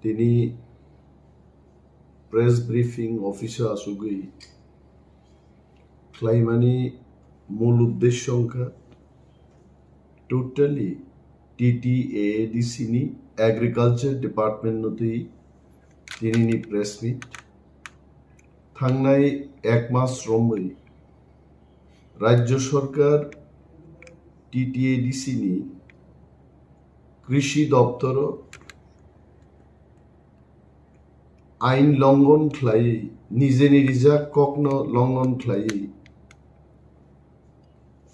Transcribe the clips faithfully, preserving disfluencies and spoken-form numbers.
Tini press briefing office o asugwi khlaimani mul uddesyo wngkha totally T T A A D C ni agriculture department no twi tinini press meet. Thangnai ek mas romwi Rajya Sarkar T T A D C ni Krishi Doptoro ain longon khlaiwi, nijeni rijak kokno longon khlaiwi,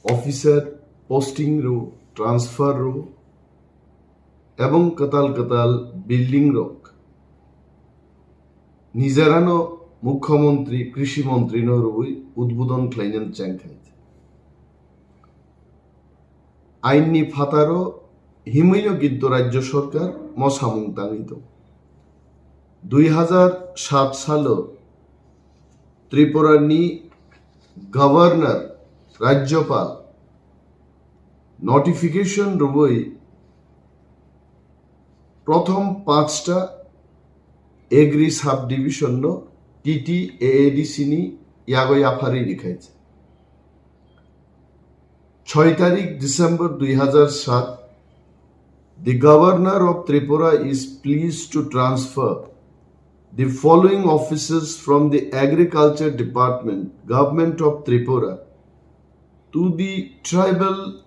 officer posting rw, transfer rw, ebong kwtal kwtal building rok nijarano mukhyamantri, krishi mantri no rwui udbodon khlainani chengkha. Ainni phataro himwino kintu Rajya Sarkar mo samung tangwi tongo. Dui hazar sat salo Tripura ni Governor, Rajyapal notification rwui prothom panchta agri subdivision no T T A A D C ni yago yapharwi rikhaijak. Choi tarik December dui hazar sat, the Governor of Tripura is pleased to transfer the following offices from the Agriculture Department, Government of Tripura, to the Tribal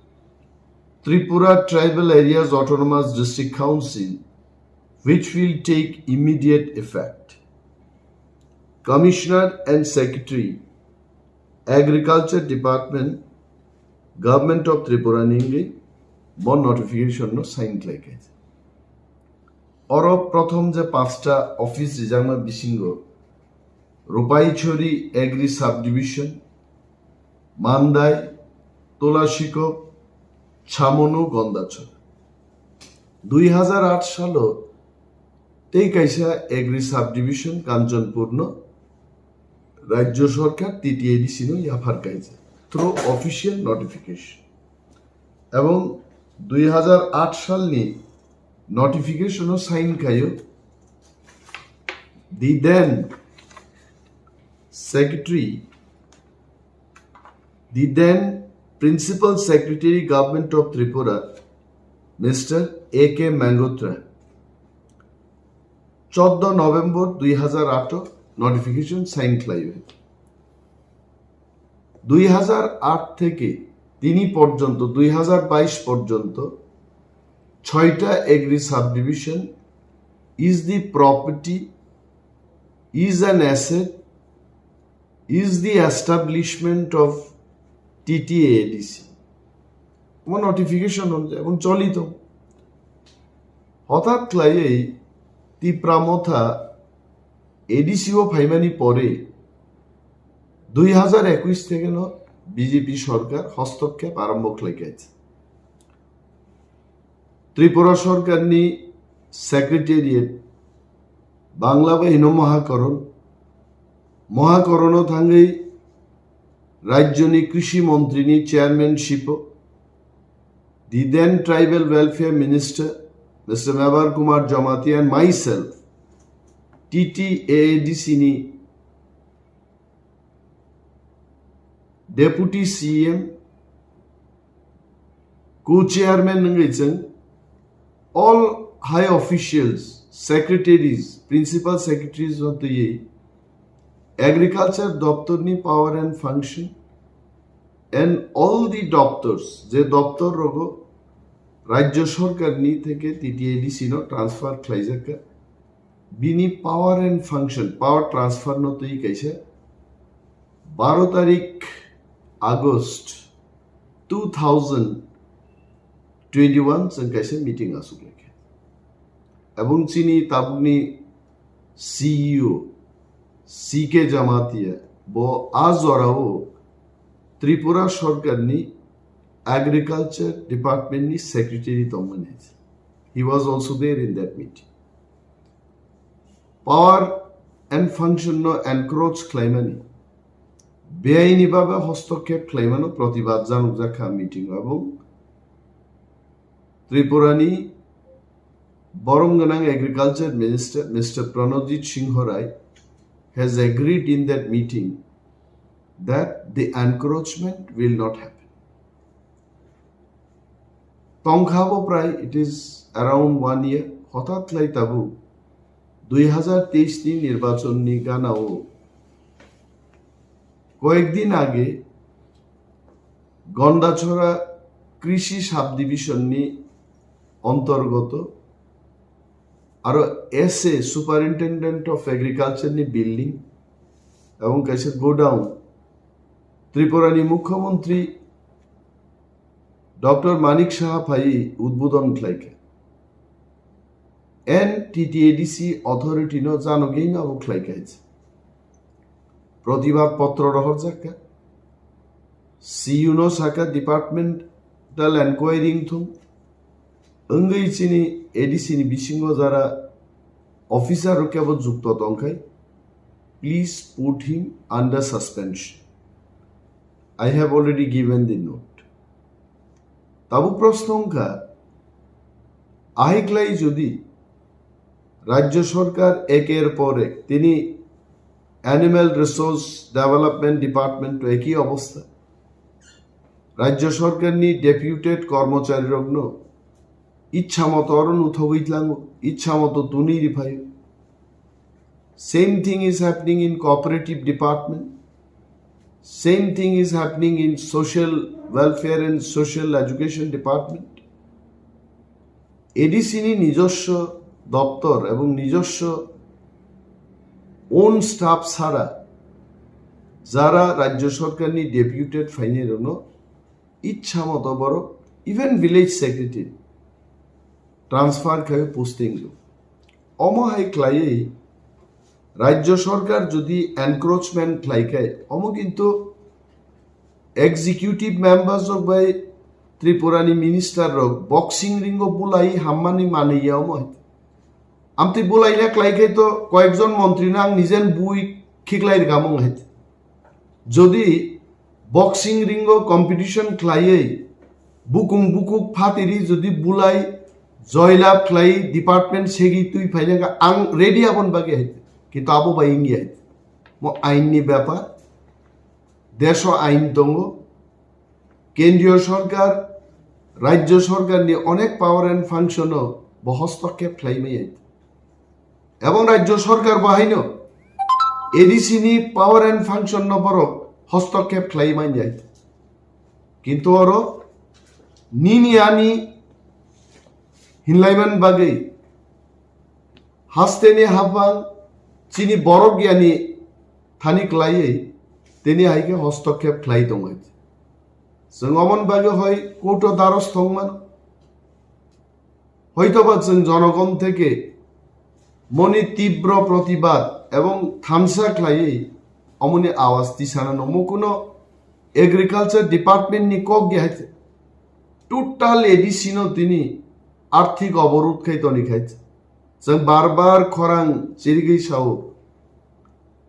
Tripura Tribal Areas Autonomous District Council, which will take immediate effect. Commissioner and Secretary, Agriculture Department, Government of Tripura ni wngwi bo notification no sign khlai kha. Oro prothom je panchta office rijakma bisingo Rupaichori Agri Subdivision, Mandai, Tulasikop, Chamonu, Gondachor. Dui hazar aat salo tei kaisa Agri Subdivision Kanchanpur no Rajya Sarkar T T A D C no yaphar kaijak through official notification. Ebong dui hazar aat salni notification o sign khaio the then secretary, the then Principal Secretary, Government of Tripura, Mister A K Mangotra. Choddo November dui hazar aat notification sign khlaio. Dui hazar aat theke tini porjonto, dui hazar bais porjonto, chhoita agri subdivision is the property, is an asset, is the establishment of T T A A D C. Omo notification on, ebong cholito. Hothat khlaiwi Tipra Motha A D C o phaimani pore dui hazar ekush theke no B J P sorkar hostokkep arombo khlai kha. Tripura sorkarni secretariat, Bangla bai hino Mohakoron, Mohakorono thangwi rajyoni krishi montrini chairmanship o the then tribal welfare minister Mister Mevar Kumar Jamatia and myself, T T A A D C ni Deputy C M, Co-chairman wngwi chwng all high officials, secretaries, principal secretaries no twiwi agriculture doptor ni power and function and all the doptors, je doptor rogo Rajya Sorkar ni theke T T A D C no transfer khlaijak kha, bini power and function, power transfer no twi kaisa baro tarik August two thousand twenty-one chwng kaisa meeting asuk lai kha. Ebong chini tabukni C E O C K Jamatia bo a jorao Tripura Sorkarni Agriculture Department ni Secretary tongmani. He was also there in that meeting. Power and function no encroach khlaimani, beaini babe hostokkep khlaimano protibad janukjak kha meeting o, ebong Tripurani Borom Ganang Agriculture Minister Mister Pranojit Singh Rai has agreed in that meeting that the encroachment will not happen. Tongkha bo prai, it is around one year, hothat khlai tabuk dui hazar teis ni nirbachon ni gana o koyek din age Gondachora Krishi Subdivision ni ontorgoto aro S A, Superintendent of Agriculture ni building ebong kaisa godown Tripura ni Mukhyamantri Doctor Manik Saha phai udbodon khlaikha. And T T A D C authority no janogwi abo khlaikha. Protibad potro rohorjakha. C U no sakha departmental enquiry wngthung. Wngwi chini A D C ni bisingo jara officer rok kebo jukto tongkhai, please put him under suspension. I have already given the note. Tabuk proshno wngkha, ahiklai jodi Rajya Sarkar eker por ek tini Animal Resource Development Department to ekhi obostha. Rajya Sarkar ni deputed kormochari rokno ichha moto oro nuthogwi tlango, ichha moto tunwi riphaio. Same thing is happening in cooperative department. Same thing is happening in social welfare and social education department. A D C ni নিজস্ব দপ্তর এবং নিজস্ব own staff ছাড়া যারা রাজ্য সরকারনি deputed final হনো ইচ্ছা মতো বড়, even village secretary transfer খাবে posting, omo hai khlaiwi Rajya Sarkar jodi encroachment khlai khai, omo kintu executive members rok bai Tripura ni minister rok boxing ring o bulai hammani manwi ya omo hai. Amtwi bulai na khlai khai to koyekjon montri no ang nijen bui khiklai rwkha mung hai. Jodi boxing ring o competition khlaiwi bukung bukuk phatiri jodi bulai joylab khlai department segi twi phaina ang ready abon bagwi hai. Kintu abo bai wngya hai. Mo ain ni bepar, desho ain tongo, kendriyo sorkar, rajyo sorkar ni onek power and function o bo hostokkep khlai maya. Ebong rajyo sorkar bo haino A D C ni power and function no borok hostokkep khlai manya. Kintu oro nini ani hinlaiman bagwi hasteni hapang chini borok yani thani klaiwi tini hai khe hostokkep khlai tongo. Chwng omon bagwi hoi koto daros thongman. Hoitoba chwng jonogon theke moni tibro protibad ebong thansa khlaiwi omoni awas tisana no mukuno agriculture department ni kok ge hai total A D C no tini arthik oborud khai toni khai. Chwng bar bar khorang chirigwi sao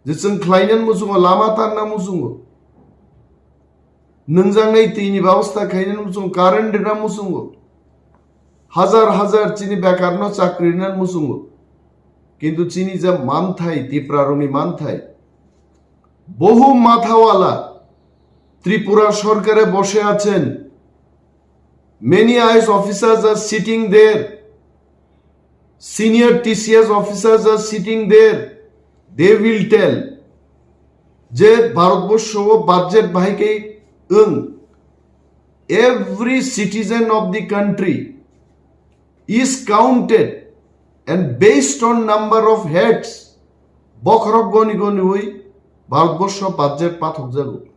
je chwng khlainan muchungo, lama tarna muchungo, nwngjaknai twi ni babostha khainani muchungo, current rwna muchungo, hajar hajar chini bekarno chakri rwna muchungo. Kintu chini je manthai, Tiprarokni manthai, bohu mathawala Tripura sorkare boshe achen. Many I A S officers are sitting there. Senior T C S officers are sitting there, they will tell je Bharatborsho o budget bahai khe wng, every citizen of the country is counted and based on number of heads, bokhorok goni goni wi Bharatborsho budget pathok jago.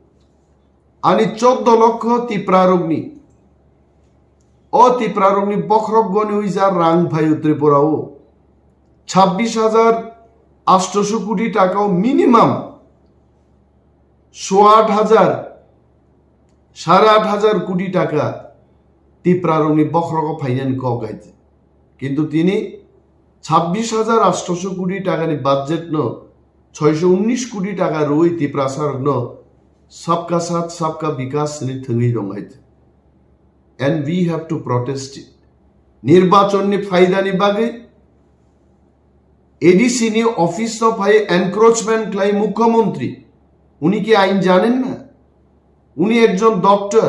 Ani choddo lokho Tiprarokni, o Tiprarokni bokhorok goni wi ja rang phaio Tripura o, chabbish hajar atsho koti taka o minimum soat hajar, sare at hajar koti taka Tiprarokni bokhorogo phainani kok hai. Kintu tini chabbish hajar atsho koti takani budget no soisho unnish koti taka rwi Tiprasarokno Sabka Saath Sabka Vikas ni thwngwi rong hai. And we have to protest it. Nirbachonni phaidani bagwi A D C ni office no phai encroachment khlai mukhyamantri. Uni ki ain janen na? Uni ekjon doctor.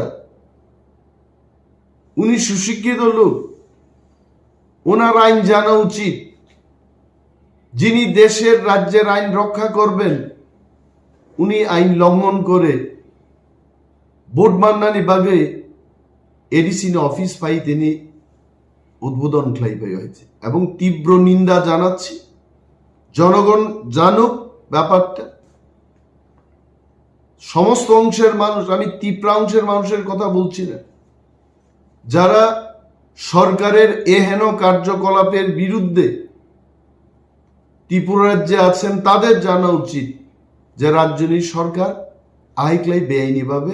Uni susikkito lok. Onar ain jana uchit. Jini desher rajyer ain rokkha korben, uni ain longhon kore vote mannani bagwi A D C ni office phai tini উদ্বোধন khlai pai hoiche. এবং তীব্র নিন্দা জানাচ্ছি। জনগণ জানুক ব্যাপারটা। সমস্ত অংশের মানুষ, আমি তিপ্রা অংশের মানুষের কথা বলছি না, যারা সরকারের এহেন কার্যকলাপের বিরুদ্ধে ত্রিপুরা রাজ্যে আছেন, তাদের জানা উচিত যে রাজ্যনি সরকার আইক্লাই বেআইনিভাবে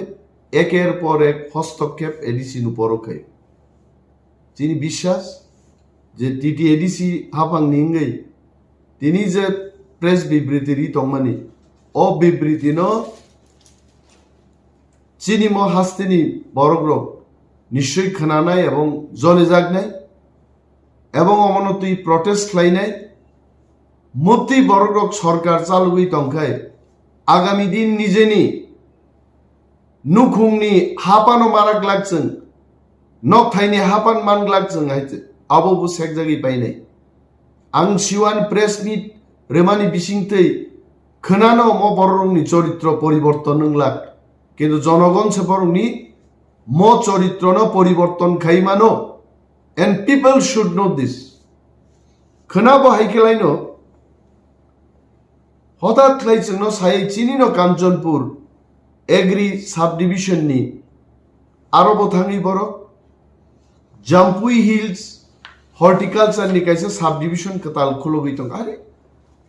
একের পর এক হস্তক্ষেপ এডিসি উপরও খায়। Chini biswas je T T A D C haphang ni wngwi tini je press bibriti ri tongmani, o bibriti no chini mo hasteni borok rok nischoi khwnanai ebong jolijaknai ebong omono twi protest khlainai. Motwi borok rok sorkar chalogwi tongkhai, agami din nijeni nukhungni hapano marak glak chwng, nokthaini hapan man glak chwng hai se, abo bo sekjagwi painai. Ang siwan press meet remani bisingtwi khwnano mo bororokni choritro poriborton wnglak, kintu jonogon se borokni mo choritrono poriborton khai mano, and people should know this. Khwnabo hai khlaino, hothat khlai chwngno sai chini no Kanchanpur Agri Subdivision ni aro bo thangwi borok Jampui Hills Horticulture ni kaisa subdivision kwtal khulogwi tong. Are,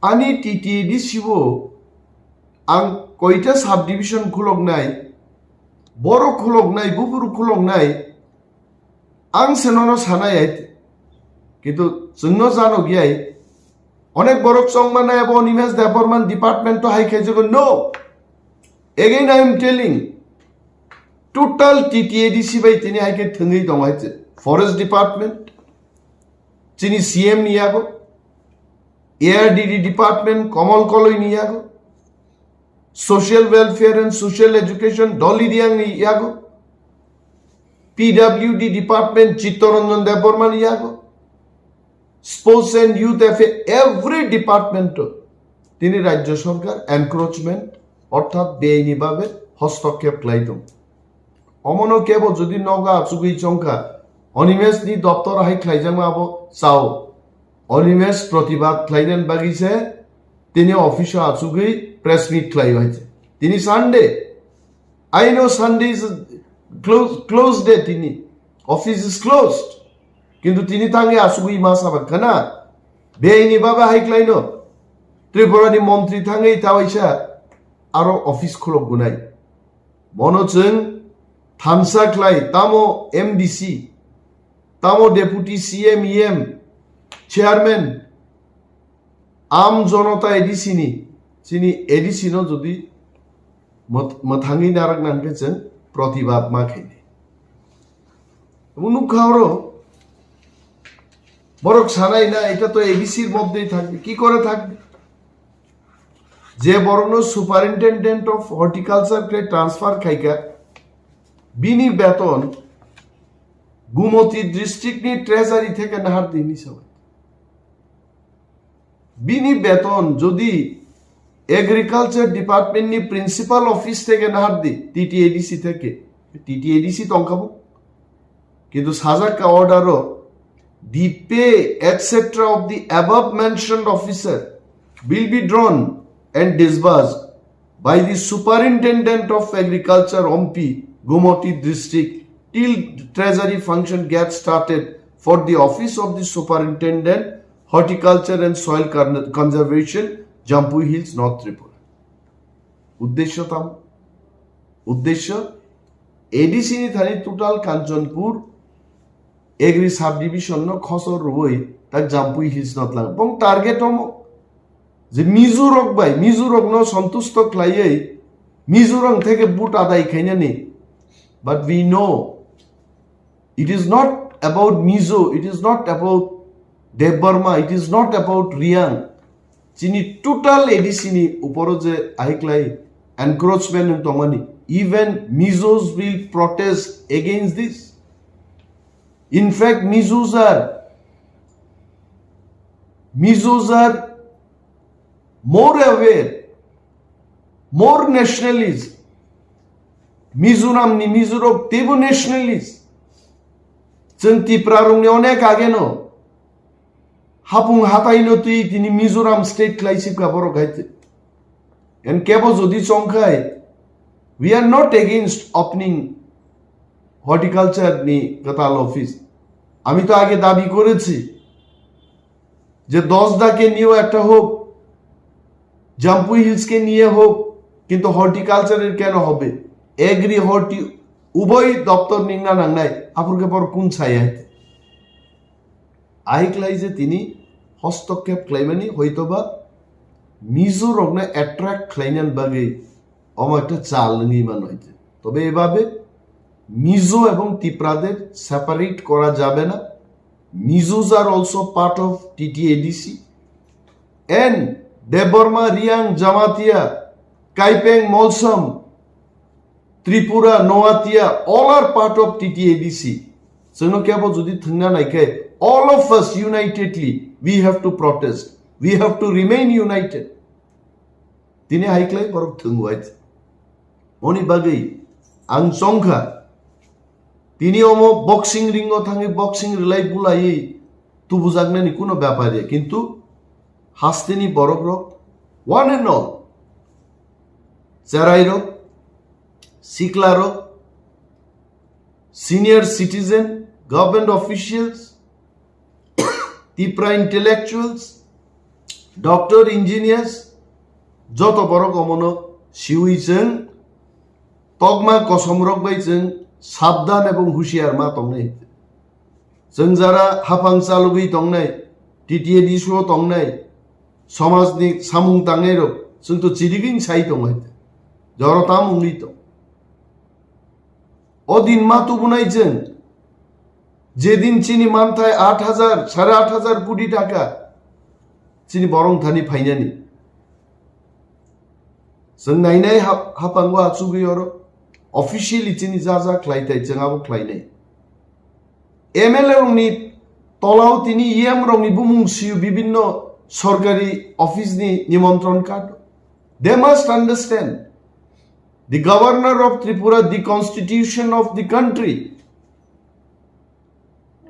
ani T T A D C o ang koita subdivision khuloknai, borok khuloknai, buburu khuloknai, ang se nono sanai ai. Kintu chwngno jano giyai. Onek borok chongma nai abo Animesh Debbarman department to hai khe jago. No. Again I am telling, total T T A D C bai tini hai khe thwngwi tong hai se. Forest department, chini C M ni yago, A R D D department, Kamal Koloi ni yago, Social Welfare and Social Education, Dolly Riang ni yago, P W D department, Chittaranjan Debbarma ni yago, Sports and Youth Affair, every department o tini rajya sarkar encroachment orthat beaini bhabe hostokkhep khlai tong. Omono kebo jodi nogo achugwi chongkha, Animesh ni doptor hai khlaijakma abo chao. Animesh protibad khlainani bagwi se tini office o achugwi press meet khlai hai se. Tini Sunday, I know Sunday is close, close day tini. Office is closed. Kintu tini tangwi asugwi ma saba khana. Beaini baba hai khlaino. Tripura ni montri thangwi tawaisa aro office khulok gunai. Bono chwng thansa khlai tamo M D C, tamo deputy C M, E M, chairman, Am Janata A D C ni, chini A D C no jodi mwth-, mwthangwi narak nangkhe chwng protibad ma khainai. Abo nukha oro, borok sanai na, eta to A D C r moddhei thakbe, ki kore thakbe? Je borokno Superintendent of Horticulture khe transfer khaikha, bini beton Gumoti district ni treasury theke nahar di hinwi sao. Bini beton jodi Agriculture Department ni Principal Office theke nahar di, T T A D C theke, T T A D C tongkha bo. Kintu sajak ka order o, the pay, et cetera of the above mentioned officer will be drawn and disbursed by the Superintendent of Agriculture, Ompi, Gumoti District, till treasury function gets started for the Office of the Superintendent, Horticulture and Soil Con-, Conservation, Jampui Hills, North Tripura. Uddesho tam? Uddesho A D C ni thani total Kanchanpur Agri Subdivision no khosor rwui tak Jampui Hills no tlang. Bong target omo je Mizo rok bai, Mizo rok no santusto khlaiwi Mizo rok theke vote adai khainani. But we know it is not about Mizo, it is not about Debbarma, it is not about Riang. Chini total A D C ni uporo je ahiklai encroachment wng tongmani, even Mizos will protest against this. In fact, Mizos are, Mizos are more aware, more nationalist. Mizoram ni Mizorok teibo nationalist. Chwng Tipra rokni onek ageno hapung hatai no twi tini Mizoram state khlai sibkha borok hai. En kebo jodi chongkhai, we are not against opening horticulture ni kwtal office. আমি তো আগে দাবি করেছি যে দশ দাকে নিয়েও একটা হোক, জাম্পুই হিলসকে নিয়ে হোক, কিন্তু হর্টিকালচারের কেন হবে? এগ্রি হর্টি উভয় দপ্তর নিংনা নাংনাই, আফুরকে পর কোন ছায়া? Ahiklai je tini hostokkep khlaimani hoitoba Mizo rokno attract khlainani bagwi omo ekta chal wngwi mano. Tobe ebabe Mizo ebong Tiprader separate kora jabe na. Mizos are also part of T T A D C. And Debbarma, Riang, Jamatia, Kaipeng, Molsom, Tripura, Noatia, all are part of T T A D C. Chwngno kebo jodi thwngna naikhe, all of us unitedly, we have to protest. We have to remain united. Tini hai khlai borok thwngwai. Oni bagwi ang chongkha. Tini omo boxing ringo thangwi boxing rwlai bulaiwi tubujaknani kuno bepar ya. Kintu hasteni borok rok, one and all, cherai rok, sikla rok, senior citizen, government officials, Tipra intellectuals, doctor, engineers, joto borok omono siwi chwng tokma kosom rok bai chwng sabdan ebong husiar ma tongnai. Chwng jara haphang chalugwi tongnai, T T A D C o tongnai, somajni samung tangnai rok, chwng to chirigwing sai tongnai. Joro tam wngwi tong. O din ma tubunai chwng, je din chini manthai aat hajar, sare aat hajar koti taka chini borong thani phainani. Chwng nainai hap-, hapango achugwi oro officially chini ja ja khlai tai chwng abo khlainai. M L A rokni tolao tini E M rokni bumung siyo bibinno sorkari office ni nimontron card. They must understand the governor of Tripura, the constitution of the country,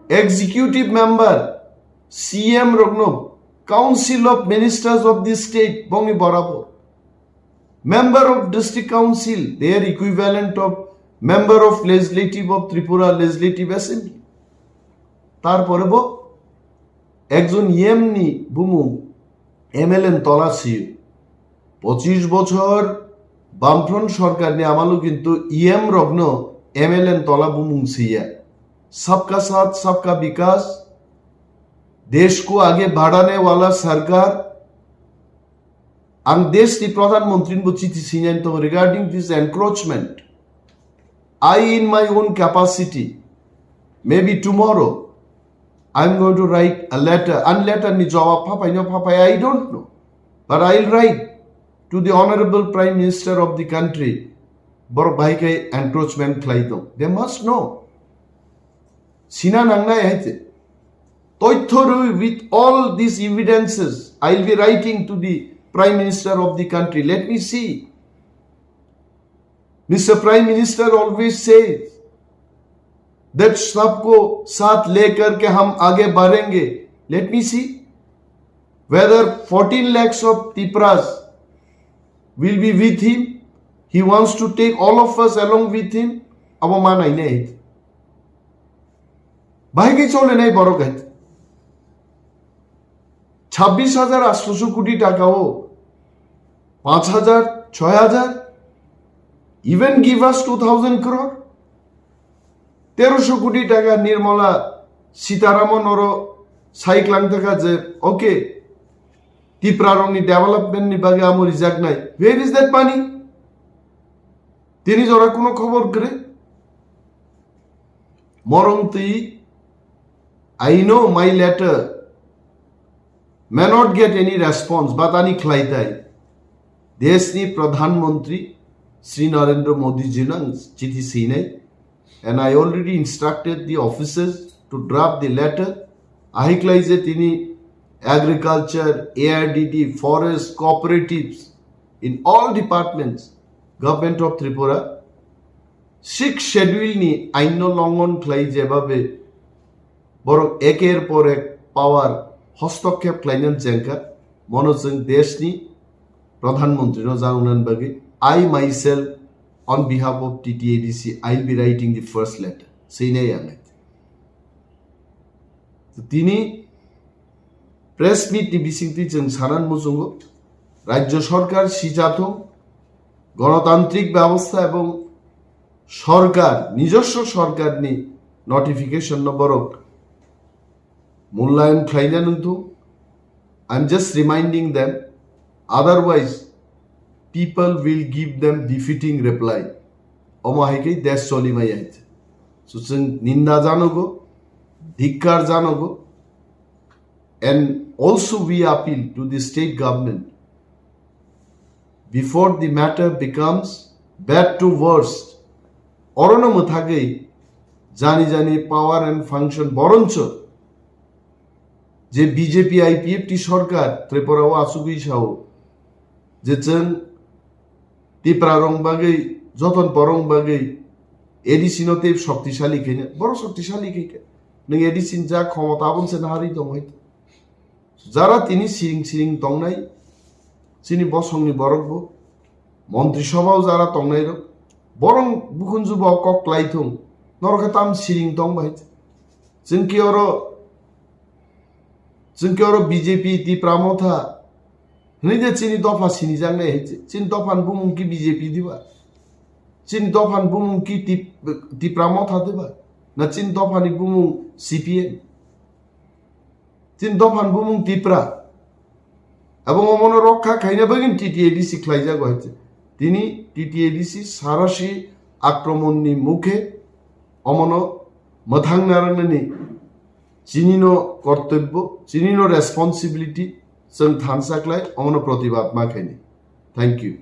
executive member, C M rokno, Council of Ministers of the state, bongni borabo. Member of District Council, their equivalent of Member of Legislative of Tripura Legislative Assembly. Tarpore bo ekjon E M ni bumung M L A ni tola siyo. Pochish bochor Bamfront sorkar ni amalu kintu E M rokno M L A ni tola bumung siya. Sabka saath, sabka bikas, desh ko aage badhane wala sarkar. Ang desh ni Pradhan Mantri ni bo chithi sinai tongo regarding this encroachment. I, in my own capacity, maybe tomorrow, I'm going to write a letter. Ani letter ni jawab phapai no phapai, I don't know. But I'll write to the Honorable Prime Minister of the country. Borok bahai khe encroachment khlai tong. They must know. Sina nangnai hai te. Toitho rwi with all these evidences, I'll be writing to the Prime Minister of the country. Let me see. Mister Prime Minister always says that sabko saath lekar ke hum aage badhenge. Let me see whether fourteen lakhs of Tipras will be with him. He wants to take all of us along with him. Abo ma nainai. Bahai khe cholenai borok hai. Chhabbish hajar atsho koti taka o panch hajar, choi hajar, even give us two thousand crore. Terosho koti taka Nirmala Sitharaman oro sai klang taka je, okay, Tipra rokni development ni bagwi amo rijaknai. Where is that money? Tini jora kuno khobor kwrwi. Morong twi I know my letter may not get any response, but ani khlaitai deshni Pradhan Mantri Shri Narendra Modi jinang chithi sinai, and I already instructed the officers to draft the letter. Ahiklai je tini agriculture, A R D D, forest, cooperatives, in all departments, Government of Tripura, Sixth Schedule ni ain no longon khlai jebabe borok eker por ek power hostokhep khlainani jengkha, mono chwng deshni Pradhan Mantri no janoknani bagwi, I myself on behalf of T T A D C, I'll be writing the first letter. Sinai ang. Tini press meet ni bisingtwi chwng sanan muchungo, Rajya Sarkar sijathung, Ganatantrik Byabostha ebong Sarkar, nijoswo sarkarni notification no borok mullayan khlaina nungthung. I'm just reminding them, otherwise people will give them befitting reply. Omo hai khe desh choli maya hai. So chwng ninda janogo, dhikkar janogo, and also we appeal to the state government before the matter becomes bad to worse. Orono mwthagwi jani jani power and function boroncho je B J P I P F T sarkar Tripura o achugwi sao je chwng Tipra rong bagwi, joton porong bagwi A D C no tei shoktisali khaina, borok shoktisali khaikha. Nwng A D C ni ja khomota aboni se nahari tong hai. Jara tini siring siring tongnai, chini bosongni borok bo, montri sobha o jara tongnai rok, borong bukhunju bo kok klai thung, norok khe tam siring tong bai. Chwng ki oro, chwng ki oro B J P Tipra Motha hwnwi de chini dopha sinijaknai hai, chini dopha ni bumung ki B J P diba? Chini dopha ni bumung ki Tip-, Tipra Motha diba? Na chini dopha ni bumung C P M? Chini dopha ni bumung Tipra. Abo omono rokha khaina bagwi T T A D C khlaijago hai. Tini T T A D C sarasi akromon ni mukhe omono mwthang narwknani chini no kortobbo, chini no responsibility, chwng thansa khlai omono protibad ma khaini. Thank you.